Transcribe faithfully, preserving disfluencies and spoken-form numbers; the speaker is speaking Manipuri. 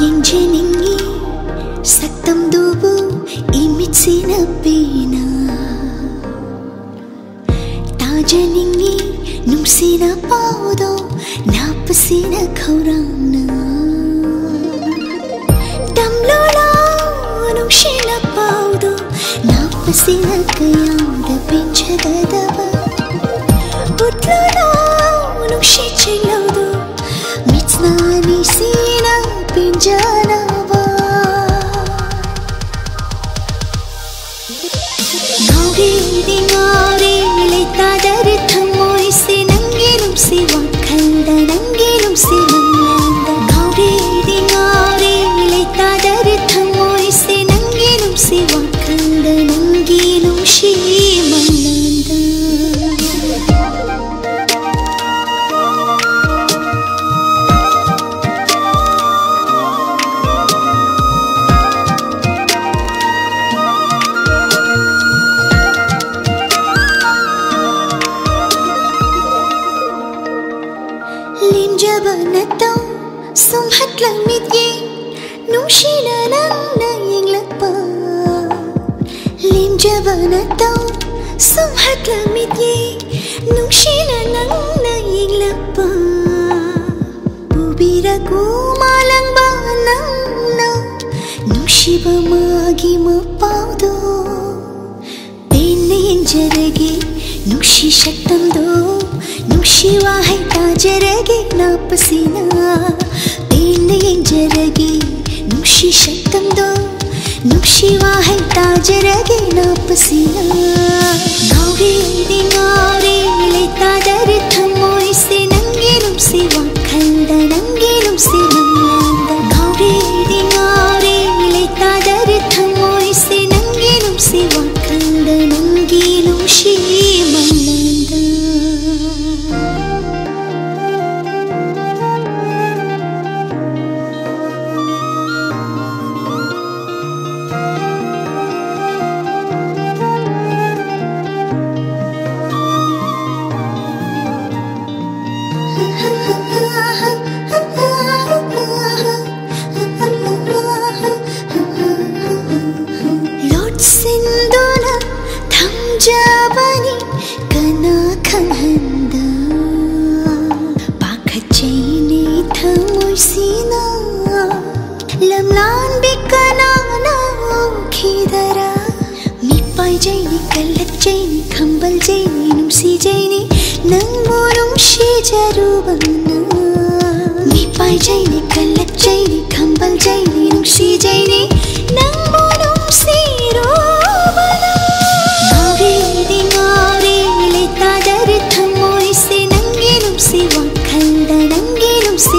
ꯌꯦꯡꯖꯅꯤꯡꯉꯤ ꯁꯛꯇꯝꯗꯨꯕꯨ ꯏꯃꯤꯠꯁꯤꯅ ꯄꯦꯟꯅ꯫ ꯇꯥꯖꯅꯤꯡꯉꯤ ꯅꯨꯡꯁꯤꯅ ꯄꯥꯎꯗꯣ ꯅꯥꯞꯄꯁꯤꯅ ꯈꯧꯔꯥꯡꯅ꯫ ꯇꯝꯂꯣꯂꯥ ꯅꯨꯡꯁꯤꯅ ꯄꯥꯎꯗꯣ ꯅꯥꯞꯄꯁꯤꯅ ꯀꯌꯥꯗ ꯄꯦꯟꯖꯒꯗꯕ꯫ ꯎꯠꯂꯣꯂꯥ ꯅꯨꯡꯁꯤ ꯆꯦꯡꯂꯧꯗꯣ ꯃꯤꯠꯅ ꯑꯅꯤꯁꯤꯅ ꯄꯦꯟꯖꯅꯕ꯫ ꯉꯥꯎꯔꯦ ꯑꯩꯗꯤ ꯉꯥꯎꯔꯦ ꯂꯩꯇꯥꯗꯔꯦ ꯊꯃꯣꯏꯁꯦ ꯅꯪꯒꯤ ꯅꯨꯡꯁꯤ ꯋꯥꯈꯜꯗ ꯅꯪꯒꯤ ꯅꯨꯡꯁꯤ ꯃꯪꯂꯥꯟꯗ꯫ ꯉꯥꯎꯔꯦ ꯑꯩꯗꯤ ꯉꯥꯎꯔꯦ ꯂꯩꯇꯥꯗꯔꯦ ꯊꯃꯣꯏꯁꯦ ꯅꯪꯒꯤ ꯅꯨꯡꯁꯤ ꯋꯥꯈꯜꯗ ꯅꯪꯒꯤ ꯅꯨꯡꯁꯤ ꯃꯪꯂꯥꯟꯗ꯫ ꯂꯦꯝꯖꯕ ꯅꯇꯧ ꯁꯨꯝꯍꯠꯂ ꯃꯤꯠꯌꯦꯡ ꯅꯨꯡꯁꯤꯅ ꯅꯪꯅ ꯌꯦꯡꯂꯛꯄ꯫ ꯂꯦꯝꯖꯕ ꯅꯇꯧ ꯁꯨꯝꯍꯠꯂ ꯃꯤꯠꯌꯦꯡ ꯅꯨꯡꯁꯤꯅ ꯅꯪꯅ ꯌꯦꯡꯂꯛꯄ꯫ ꯄꯨꯕꯤꯔꯛꯎ ꯃꯥꯂꯪꯕ ꯅꯪꯅ ꯅꯨꯡꯁꯤꯕ ꯃꯥꯒꯤ ꯃꯄꯥꯎꯗꯣ꯫ ꯄꯦꯟꯅ ꯌꯦꯡꯖꯔꯒꯦ ꯅꯨꯡꯁꯤ ꯁꯛꯇꯝꯗꯣ ꯅꯨꯡꯁꯤ ꯋꯥꯍꯩ ꯇꯥꯖꯔꯒꯦ ꯅꯥꯞꯄꯁꯤꯅ꯫ ꯄꯦꯟꯅ ꯌꯦꯡꯖꯔꯒꯦ ꯅꯨꯡꯁꯤ ꯁꯛꯇꯝꯗꯣ ꯅꯨꯡꯁꯤ ꯋꯥꯍꯩ ꯇꯥꯖꯔꯒꯦ ꯅꯥꯞꯄꯁꯤꯅ꯫ ꯉꯥꯎꯔꯦ ꯑꯩꯗꯤ ꯉꯥꯎꯔꯦ ꯂꯩꯇꯥꯗꯔꯦ ꯊꯃꯣꯏꯁꯦ ꯅꯪꯒꯤ ꯅꯨꯡꯁꯤ ꯋꯥꯈꯜꯗ ꯅꯪꯒꯤ ꯅꯨꯡꯁꯤ ꯃꯪꯂꯥꯟꯗ꯫ ꯉꯥꯎꯔꯦ ꯑꯩꯗꯤ ꯉꯥꯎꯔꯦ ꯂꯩꯇꯥꯗꯔꯦ ꯊꯃꯣꯏꯁꯦ ꯅꯪꯒꯤ ꯅꯨꯡꯁꯤ ꯋꯥꯈꯜꯗ ꯅꯪꯒꯤ ꯅꯨꯡꯁꯤ ꯃꯪꯂꯥꯟꯗ꯫ ꯆꯩꯅꯤ ꯊꯃꯣꯏꯁꯤꯅ ꯂꯝꯂꯥꯟꯕꯤ ꯀꯅꯥꯅ ꯎꯈꯤꯗꯔꯥ? ꯃꯤꯄꯥꯏꯖꯩꯅꯤ, ꯀꯜꯂꯛꯆꯩꯅꯤ, ꯈꯝꯕꯜꯖꯩꯅꯤ, ꯅꯨꯡꯁꯤꯖꯩꯅꯤ, ꯅꯪꯕꯨ ꯅꯨꯡꯁꯤꯖꯔꯨꯕꯅ꯫ ꯃꯤꯄꯥꯏꯖꯩꯅꯤ, ꯀꯜꯂꯛꯆꯩꯅꯤ, ꯈꯝꯕꯜꯖꯩꯅꯤ, ꯅꯨꯡꯁꯤꯖꯩꯅꯤ, ꯅꯪꯕꯨ ꯅꯨꯡꯁꯤꯔꯨꯕꯅ꯫ ꯉꯥꯎꯔꯦꯅꯦ, ꯉꯥꯎꯔꯦꯅꯦ, ꯂꯩꯇꯥꯗꯔꯦ ꯊꯃꯣꯏꯁꯦ, ꯅꯪꯒꯤ ꯅꯨꯡꯁꯤ ꯋꯥꯈꯜꯗ, ꯅꯪꯒꯤ ꯅꯨꯡꯁꯤ